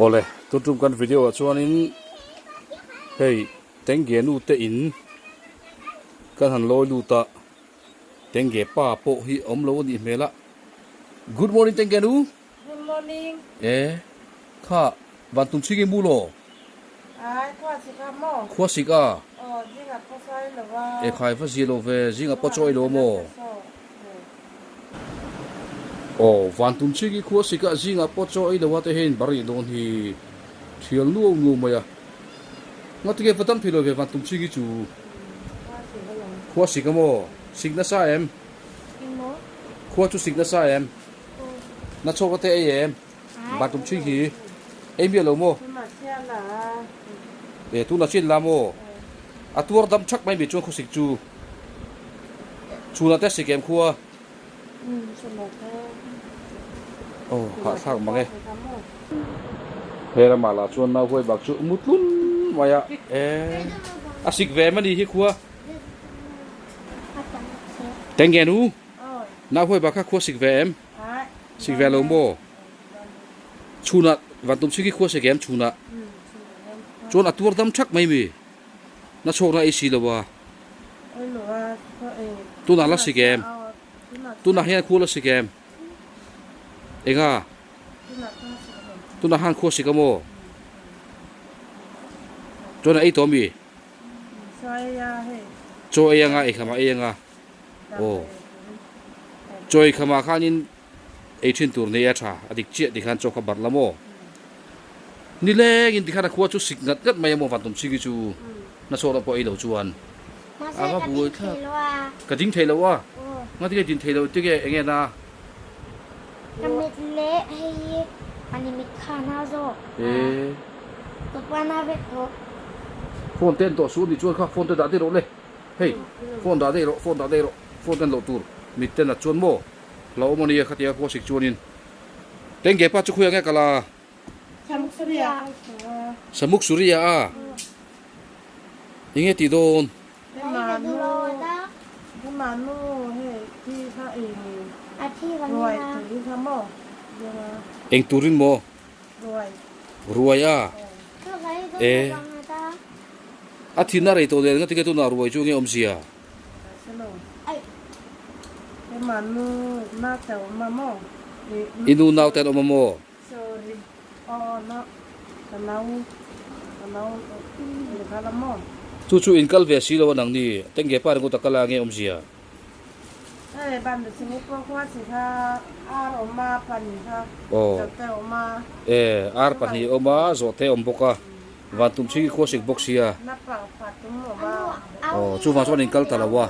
Awle tun tum kan video ah chuanin hei Tengge nu te in kan han lawi lut a Tengge pa pawh hi a awm lo a nih hmel a Good morning Tengge nu. Good morning. E kha van tum chhing i mu law? Ai khua sik a maw? Khua sik a? Aw zingah pawh sawi lo a. E khai va zia lo ve zingah pawh chaw ei lo maw? Aw van tum chhing i khua sik a zingah pawh chaw ei lo a te hian bar nih dawn hi thial nuau nuau mai a. Ngatinge va dam thei lo ve van tum chhing i chu? Khua sik a maw? Sik nasa em? Khua chu sik nasa em? Na chhawk te ei em? Bathroom chhing hi ei miah lo maw? E tuna chin la maw? A tuar dam thak mai mi chuan khawsik chu chhunah te sik em khua? Aw hahthlak mang e. He ramah lah chuan nau huai bak chu mu tlun mai a e a sik ve em a ni hi khua? Tenge nu? Nau huai bak kha khua sik ve em? Sik ve lo maw? Chhunah van tum chhing hi khua sik em chhunah? Chuan a tuar dam thak mai mi? Na chhawkna ei si lo a. Tunah la sik em? Tunah hian khua la sik em? Enga? Tunah han khua sik a maw? Chuan a ei tawh mi? Chaw ei anga ei khama ei anga. Aw chawi khamah khanin ei thin tur nei a tha a dik chiah tikhan chaw kha barh la maw nilengin tikhan a khua chu sik ngat ngat mai a maw van tum ching hi chu na chhuak loh pawh ei lo chuan a va buai thlak ka ding thei lo a ngatinge din thei lo tinge enge na Ka mit leh hei hi ani mit kha na zawk a tawpa na vek tawh. Phone te en tawh suh ni chuan kha phone te dah daih rawh le. Hei, phone dah daih rawh, phone dah daih rawh, phone ten loh tur mit ten a chuan maw? Hlauhawm a nia khatia khua sik chuanin. Tengge pa chu khawi ang e kal a? Samuk Suria. Samuk Suria a? Enge tih dawn? Eng turin maw? Ruai a? E. A thin a rei tawh nen ngatinge tunah ruai chu nge awmzia? I nu nau te an awm a maw? Chu chu in kal ve si lo a nang ni, tengge pa ringawt a kal a nge awmzia? Aw e ar pahnih a awm a zawhte a awm bawk a van tum chhing hi khuasik bawk sia aw chuvang chuan in kal ta lo a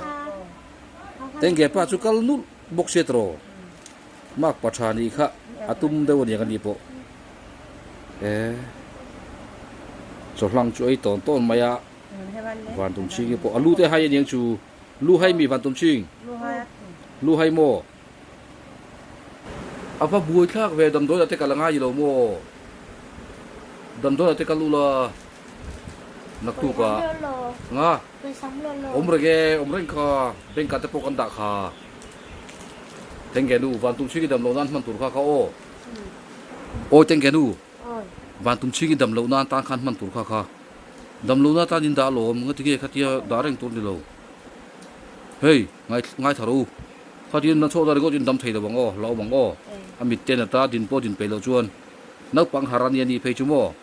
tengge pa chu kal nulh bawk sia tawh mak pa tha nih kha a tum deuh a niang a ni pawh e chawhlang chu ei tawn tawn mai a van tum chhing hi pawh a lu te hai a niang chu. Lu hai mi van tum ching? Lu hai maw? A va buai thlak ve damdawi ah te kal a ngai lo maw? Damdawi ah te kal ula naktuk ah nga awm reng e awm reng kha bank ah te pawh kan dah kha Tengge nu van tum ching i dam loh nan hman tur kha kha aw Awi Tengge nu van tum ching i dam loh nan tan khan hman tur kha kha. Damlohna tan in dah lawm ngatinge khatia dah reng tur ni lo. Hei ngai ngai tha rawh u. Khatia na chhuak dah ringawt in dam thei lo ang aw, hlauhawm ang aw. A mit ten ata din pawh din peih loh chuan naupang har a nia ni phei chu maw.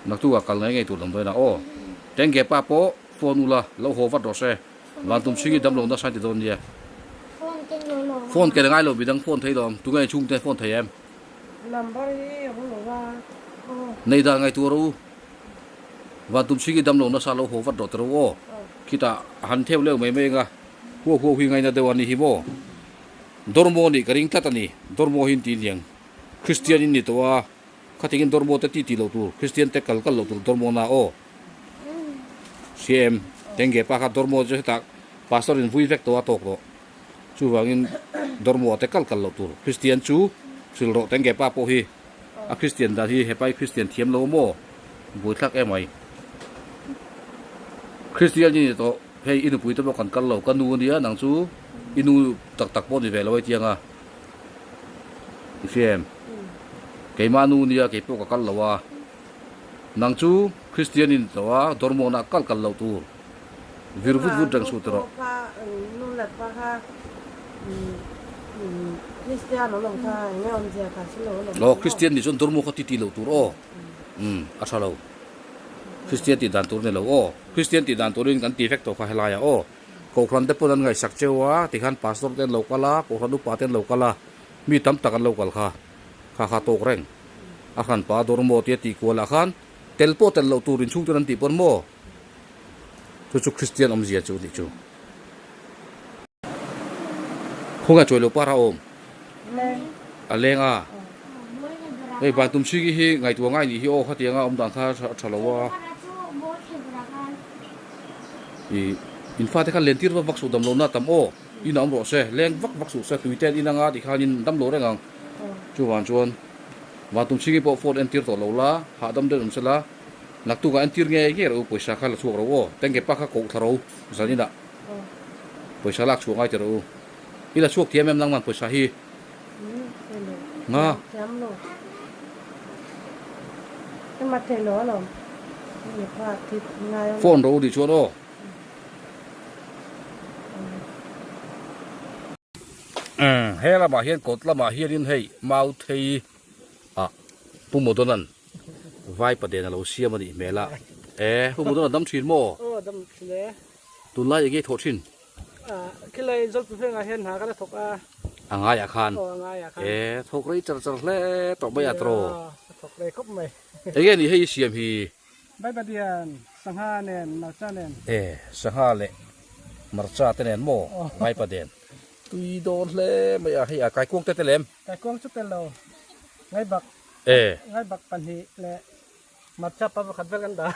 Naktuk ah kal ngei ngei tur damdawiin ah aw. Tengge pa pawh phone ula lo haw vat rawh se. Van tum chhing i damlo nasa ti dawn nia. Phone ken a ngai lo midang phone thei lawm. Tunge chhungte phone thei em? Nei dan ngaihtuah rawh u. Van tum chhing i damlo nasa lo haw vat rawh ta rawh u aw. Khitah a han theu leuh mai mai anga huau huau hi ngaina deuh a ni hi maw. Dormaw nih ka ring tlat a ni. Dormaw hi in ti niang. Kristian in ni tawh a, khatingin dormaw te ti ti loh tur, Kristian te kal kal loh tur dormaw na aw. Hria em? Tengge pa kha dormaw chu hetah pastor in vui vek tawh a tawk tawh. Chuvangin dormaw te kal kal loh tur. Kristian chu hrilh rawh tengge pa pawh hi a Kristian dan hi hepa hi Kristian thiam lo maw? Buaithlak emai. Kristian i ni tawh hei i nupui te pawh kan kal lo ka nu ania nang chu i nu tak tak pawh ni ve lo ai tiang a. I hria em? Keimah nu nia kei pawh ka kal lo a. Nang chu Kristian in tawh a, dawrmuanah kal kal loh tur. Vir vut vut reng suh ti rawh. Aw, Kristian nih chuan dawrmuah kha ti ti loh tur aw. Umm, a tha lo. Kristian tih dan tur a ni lo aw. Kristian tih dan turin kan ti vek tawh kha helaiah aw. Kohhran te pawn an ngaihsak cheu a, tikhan pastor te an lo kal a, kohhran upa te an lo kal a, mi tam tak an lo kal kha. Kha kha tawk reng. A hran pa dawr maw tia tih kual ah khan tel pawh tel loh tur inchhung ten an tih pawn maw? Chu chu Kristian awmzia chu tih chu. Khawnge chawi lo par a awm? A leng a. Hei van tum chhingi hi ngaihtuah ngai nih hi aw khatianga awm dan kha a tha lo a. I in fate khan len tir vak vak suh dam lohna tam aw. In a awm rawh se, leng vak vak suh se, tui te an in anga tikhanin dam lo reng ang. Chuvang chuan Vantum Chhingi pawh phone entir tawh lo la, hahdam deuh awm sela, naktukah entir nge nge rawh u, pawisa kha la chhuak rawh u aw, tengge pa kha koh thla rawh u, zaninah pawisa lak chhuah ngai ti rawh u. I la chhuak thiam em nangman pawisa hi? Nga. Phone rawh u tih chuan aw. Umm he lamah hian kawt lamah hianin hei mau thei ah Pu Modonan vai paden a lo siam a nih hmel a e Pu Modon a dam thin maw? Aw dam thin e. Tunlai enge thawh thin? Ah khilai Zawlpu vengah hian hna ka la thawk a. A ngaiah khan? Aw a ngaiah khan. E thawk rei char char hle tawh mai a tawh. Nia a thawk rei khawp mai. Enge ni hei i siam hi? Vai Pathian, sangha nen, marcha nen. E, sangha leh marcha te nen maw? Vai Pathian. Tui dawn hle mai a, hei a kaikuang te tel em? Kaikuang chu tel lo. Ngaibak. E. Ngaibak pahnih leh marcha pa pakhat vel kan dah.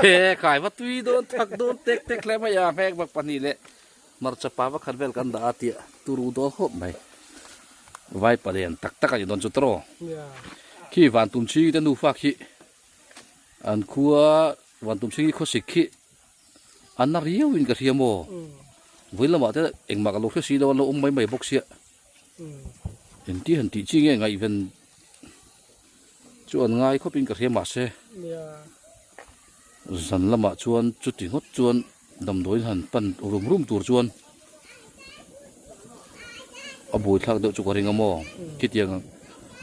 E, kai va tui dawn thak dawn tek tek hle mai a, ngaibak pahnih leh marcha pa pakhat vel kan dah a tih turu dawn khawp mai. Vai Pathian tak tak a ni dawn chu tawh. Nia. Khi Vantumchhingi te nufa khi. An khua Vantumchhingi khawsik khi an na riau in ka hria maw? Vawi lamah te engmah ka lo hre si lo a lo awm mai mai bawk sia. Engti han tih chi nge ngaihven chu an ngai khawp in ka hria mahse zan lamah chuan chuti ngawt chuan damdawiin han pan rum rum tur chuan a buaithlak deuh chu ka ring a maw khitiang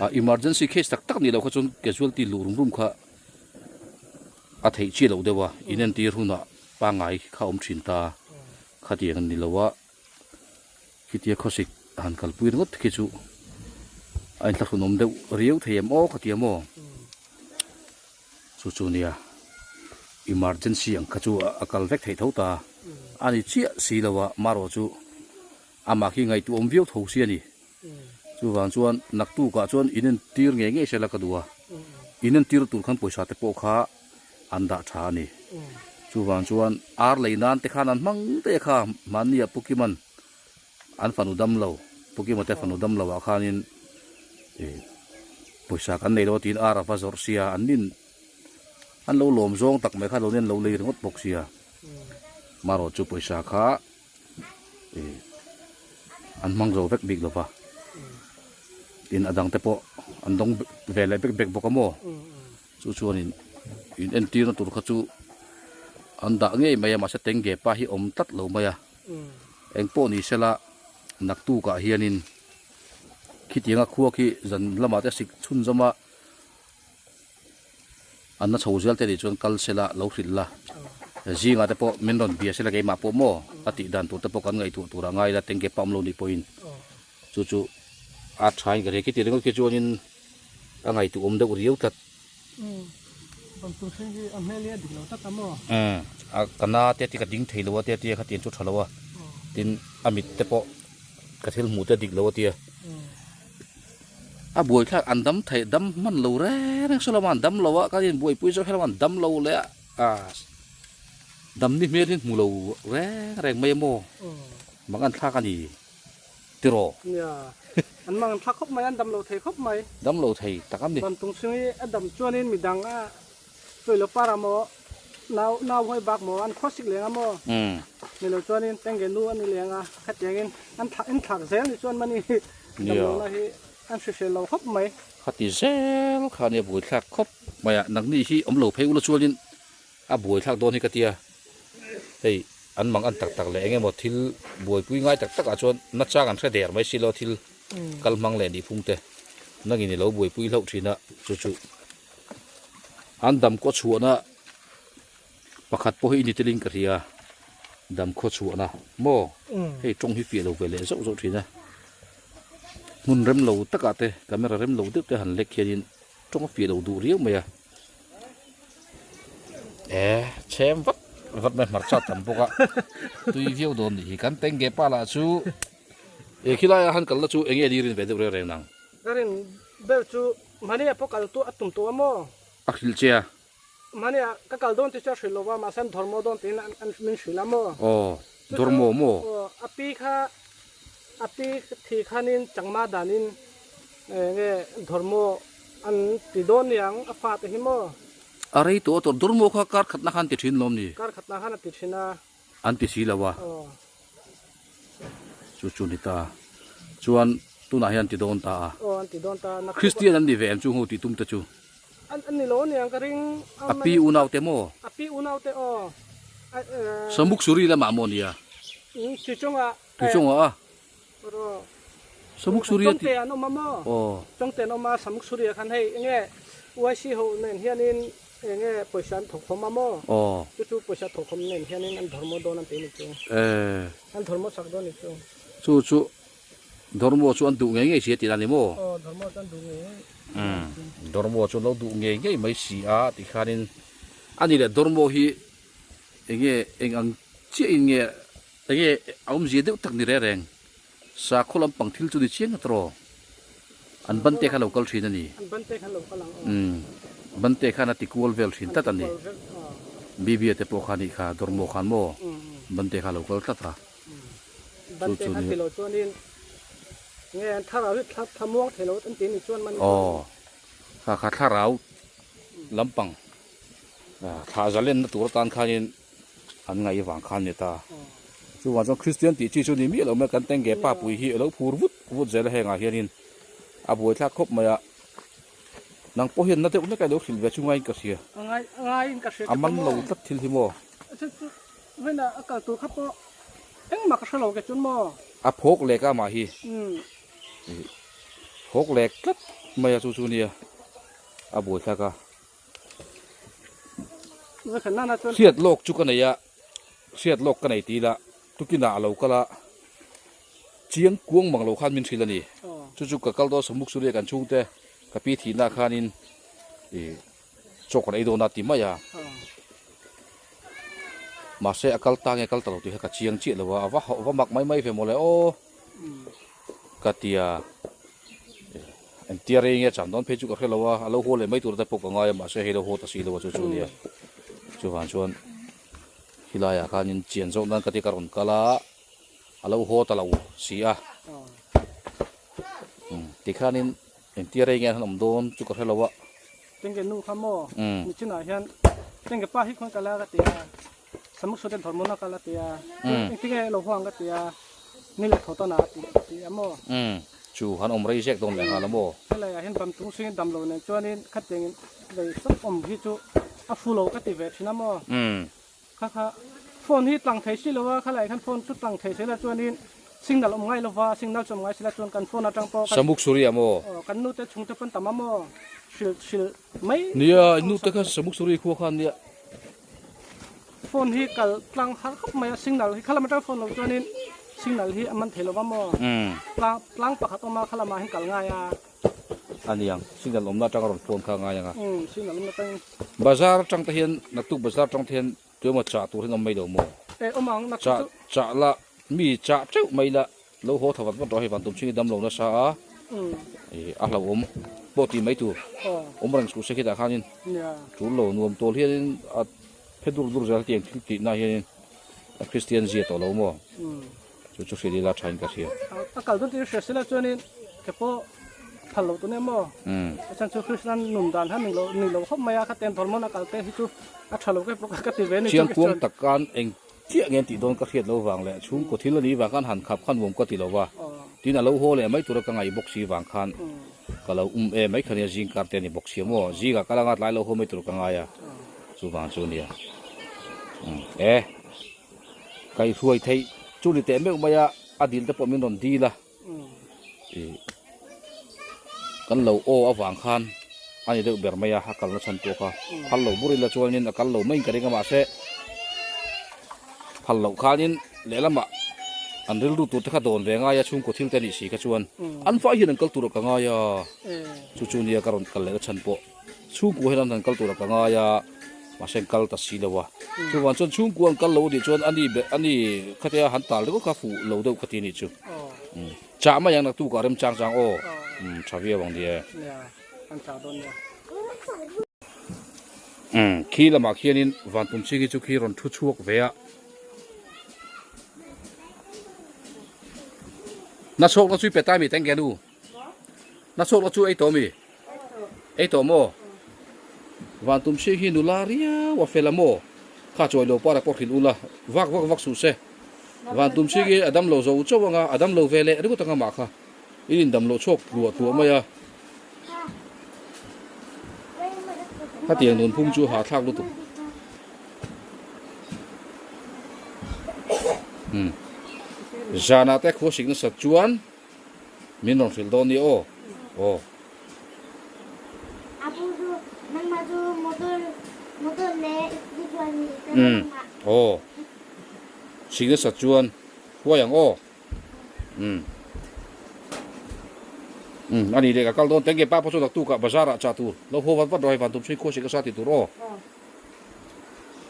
a emergency case tak tak nih loh kha chuan casualty luh rum rum kha a theih chiah loh deuh a inentir hunah pangngai kha a awm thin ta khatiang a ni lo a khitia khawsik han kalpui ringawt khi chu a inthlahrunawm deuh riau thei em aw khatia maw. Chu chu nia emergency ang kha chu a kal vek theih tho ta a ni chiah si lo a marawh chu amah khi ngaihtuah awm viau tho si a ni. Chuvang chuan naktukah chuan in entir ngei ngei sela ka duh a, in entir tur khan pawisa te pawh kha an dah tha a ni. Chuvang chuan ar lei nan te khan an hmang daih a kha mahnia Pu Kiman An fanu dam lo, Pu Kima te fanu dam lo ah khanin ih pawisa kan nei lo a tiin ar a va zawrh sia, an nin an lo lawm zawng tak mai kha lo nen lo lei ringawt bawk sia. Marawh chu pawisa kha ih an hmang zo vek bik lo va, tin a dang te pawh an dawng ve leh bek bek bawk a maw? Chu chuanin in entirna tur kha chu an dah ngei mai a, mahse tengge pa hi awm tlat lo mai a. Eng pawh ni sela naktukah hianin khitianga khua khi zan lamah te sik chhun zawma an na chho zel te nih chuan kal sela lo hrilh la. Zingah te pawh min rawn bia sela keimah pawh maw a tih dan tur te pawh kan ngaihtuah turah ngai ila tengge pa awm lo nih pawhin chu chu a thain ka hria khiti ringawt khi chuanin a ngaihtuah awm deuh riau tlat. A ka na te a ti ka ding thei lo a te a tia khatiang chu tha lo a tin a mit te pawh ka thil hmuh te a dik lo a tia a buai thlak an dam thei dam hman lo reng reng saw lamah an dam lo a ka in buaipui zawk helamah an dam lo leh a dam ni hmel hi hmu lo reng reng mai a maw mang an thlak a ni. Tiraw? Nia, an mang an thlak khawp mai, an dam lo thei khawp mai. Dam lo thei tak am ni. Bantung chhung hi a dam chuanin midang a chawi lo par a maw, nau nau hawi bak maw, an khuasik leng a maw? Ni lo chuanin tengge nu a ni leng a, khatiangin an thlak in thlak zel ni chuan mani dam lohna hi. An hrisel lo khawp mai. Khati zel kha nia buaithlak khawp mai a, nangni hi awm lo phei ula chuanin a buaithlak dawn hi ka tia. Hei an mang an tak tak leh eng emaw thil buaipui ngai tak takah chuan nachang an hre der mai si lo thil kal hmang leh nihphung te nangin i lo buaipui hlauh thin a, chu chu an dam kaw chhuahna pakhat pawh hi i ni telin ka hria, dam khaw chhuahna maw hei tawng hi fiah lo ve leh zauh zauh thin a, hmun rem lo takah te camera rem lo deuh te han lek hianin tawng a fiah lo duh riau mai a. E chhem vat vat mai hmarcha tam bawk a tui viau dawn nih hi kan tengge pa lah chu e khilai ah han kal na chu enge ni rin ve deuh reng reng nang. Ka rin ber chu mahni ah pawh kal tu a tum tawh a maw? A hrilh che a. Mahni ah ka kal dawn tih chu a hrilh lo va mahse an dawrmaw dawn tiin an min hrilh a maw? Aw dawrmaw maw? Aw a pi kha a pi thi khanin changma danin Enge dawrmaw an ti dawn niang a fate hi maw? A rei tawh a tawrh dawrmaw kha kar khatna khan ti thin lawm ni? Kar khatna khan a ti thin a. An ti si lo a. Aw. Chu chu ni ta. Chuan tunah hian an ti dawn ta a. Aw an ti dawn ta a. Kristian an ni ve em chu ho tih tum te chu? An ni lo niang ka ring. A pi unau te maw? A pi unau te aw. Samuk Suri lamah maw nia? Tuichungah. Tuichungah a. Samuk Surya tih. Chawngte an awm a maw? Aw. Chawngte an awm a, Samuk Surya khan hei enge UIC ho nen hianin enge pawisa an thawkkhawm a maw? Aw. Chu chu pawisa thawkkhawm nen hianin an dawrmaw dawn an ti ni chu. Ee. An dawrmaw sak dawn ni chu. Chu chu dawrmaw chu an duh ngei ngei si a tih dan ni maw? Aw, dawrmaw chu an duh ngei ngei. Umm, dawrmaw chu an lo duh ngei ngei mai si a ti khanin a ni le dawrmaw hi enge eng ang chiahin nge Enge a awmzia deuh tak ni reng reng, sakhaw lampang thil chu ni chiang a tawh. An bante kha lo kal thin a ni. An bante khan lo kal ang aw. Umm, bante khan a ti kual vel thin tlat a ni. Bibia te pawh kha nih kha, dawrmaw khan maw bante kha lo kal tlat a. Bante khan ti lo chuanin nge an thlarau hi thlamuang thei lo an ti ni chuan mani. Aw, kha kha thlarau lampang thla zalenna tur atan khanin an ngaih vang khan ni ta. Chuvang chuan Kristian tih chi chu ni miah lo mai kan tengge pa pui hi a lo phur vut vut zel a hengah hianin a buaithlak khawp mai a. Nang pawh hian na deuh hlek a lo hrilh ve chu ngaiin ka hria. A man lo tlat thil hi maw? A phawk lek a mah hi. Phawk lek tlat mai a chu chu nia a buaithlak a. Hriat lawk chu ka nei a, hriat lawk ka nei ti ila tukinah a lo kal a, chiang kuang mang lo khan min hrilh a ni. Chu chu ka kal dawn Samuk Surya kan chhungte ka pi thihna khanin ih chaw kan ei dawn a ti mai a. Mahse a kal ta nge kal ta lo tih kha ka chiang chiah lo a, a va hauh va mak mai mai ve mawle aw ka ti a. Engtia rei nge cham dawn phei chu ka hre lo a, a lo haw leh mai tur te pawh ka ngai a mahse hei lo haw ta si lo a chu chu nia. Chuvang chuan khilai ah khanin chian zawk nan ka ti ka rawn kal a, a lo haw ta lo si a. Tikhanin engtia rei nge an han awm dawn chu ka hre lo a. Tengge nu kha maw nichinah hian tengge pa hi khawn kal a ka ti a, Samuk Sute Dawrhmun a kal a ti a, engtinge lo huang ka ti a, ni leh thaw tawn ah a ti a maw. Chu han awm rei zek dawn leh nghal a maw? Helai ah hian bam tung singin dam lo nen chuanin khatiangin vei sawp awm hi chu a fu lo ka ti ve thin a maw? Kha kha phone hi tlang thei si lo a, khalai khan phone chu tlang thei sela chuanin signal awm ngai lo va, signal chu awm ngai sela chuan kan phone atang pawh kan Samuk Suri a maw? Aw kan nute chhungte pawn tam a maw? Hrilh hrilh mai. Nia, nute kha Samuk Suri khua khan nia. Phone hi kal tlang har khawp mai a signal hi khalam atang phone lo chuanin signal hi a man thei lova maw tlang tlang pakhat awm a khalam ah hian kal ngai a. A niang signal awmna atang a rawn phone kha ngai ang a. Signal awmna atangin. Bazar atang te hian naktuk bazar atang te hian tuemaw chah tur hian awm mai lo maw? E awm ang naktuk chu. Chah la mi chah teuh mai la lo haw tha vat vat rawh hei van tum chhing hi dam lo nasa a a hlauhawm pawh tih mai tur awm reng suh se khitah khanin tul lo nuam tawl hianin a phe dur dur zel tiang thil tih na hianin a Kristian zia tawh lo maw chu chu hrilh ila thain ka hria. A kal dawn tih hria sela chuanin ke pawh phal lo tun em maw a chhan chu Kristian nun dan kha ni lo khawp mai a khaten dawrmawn a kal te hi chu a tha lo ke pawh ka ti ve a ni. Chiangkuang tak khan eng. chiah nge an tih dawn ka hriat lo vang leh chhungkaw thil a nih vang khan han khap khan nuam ka ti lo va, tin a lo haw leh mai tura ka ngaih bawk si vang khan ka lo um e mai kha nia zing kar te a ni bawk si a maw, zingah ka la ngat lai lo haw mai tur ka ngai a, chuvang chu nia e kaihhruai theih chu ni teh meuh mai a, a dil te pawh min rawn dil a. Kan lo aw avang khan a ni deuh ber mai a, a kalna chhan pawh kha phal lo bur ila chuanin a kal lo mai in ka ring a mahse phal loh khanin lehlamah an rilru tur te kha dawn ve ngai a chhungkaw thil te nih si kha chuan an fai hian an kal tur ah ka ngai a chu chu nia ka rawn kal lehna chhan pawh. Chhungkua hian an han kal tur a ka ngai a, mahse an kal ta si lo a. Chuvang chuan chhungkua an kal lo anih chuan ani be ani khatia han tal ringawt kha fuh lo deuh ka ti anih chu. Chah mai ang naktuk ah remchang chang aw. Umm tha viau ang nia. Umm khi lamah khianin Vantumchhingi chu khi rawn thu chhuak ve a. Nachhawkna chu i pe ta mi tengge nu. Nachhawkna chu ei tawh mi? Ei tawh maw? Van tum si hi nula riau a fel a maw? Kha chawi lo para pawh hrilh ula, vak vak vak suh se. Van tum si hi a dam lo zo chauh anga, a dam lo ve leh ringawt anga mah kha. In indam loh chhuak tluah tluah mai a. Khatiang nunphung chu hahthlak lutuk. Umm. Zanah te khua sik nasat chuan. Min rawn hrilh dawn ni aw. Aw. Umm. Aw. Sik nasat chuan huai ang aw. Umm. Umm. A ni leh ka kal dawn teng nge pa pawh chu naktuk ah bazar ah chah tur lo haw vat vat rawh hei van tumchhing khua sik nasa ti tur aw.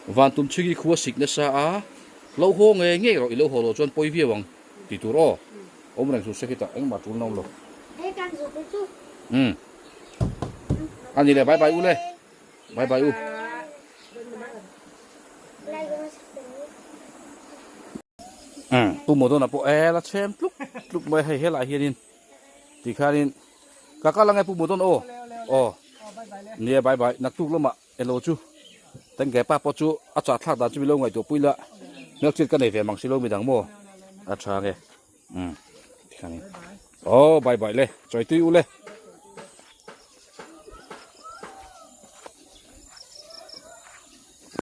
Van tumchhing hi khua sik nasa a lo haw ngei ngei rawh i lo haw loh chuan pawi viau ang. Ti tur aw. Awm reng chu se khitah engmah tul na awm lo. Umm. A ni le bye bye u le. Bye bye u. Umm Pu Modona pawh e la chhem tluk tluk mai hei helai hianin tikhanin ka kal ange Pu Modon aw. Aw. Nia bye bye naktuk lamah Elo chu tengge pa pawh chu a chah thlak dan chu milo ngaihtuah pui la hmelchhiat ka nei ve mang silo midang maw a tha nge umm tikhan in aw bye bye le chawi tui u le.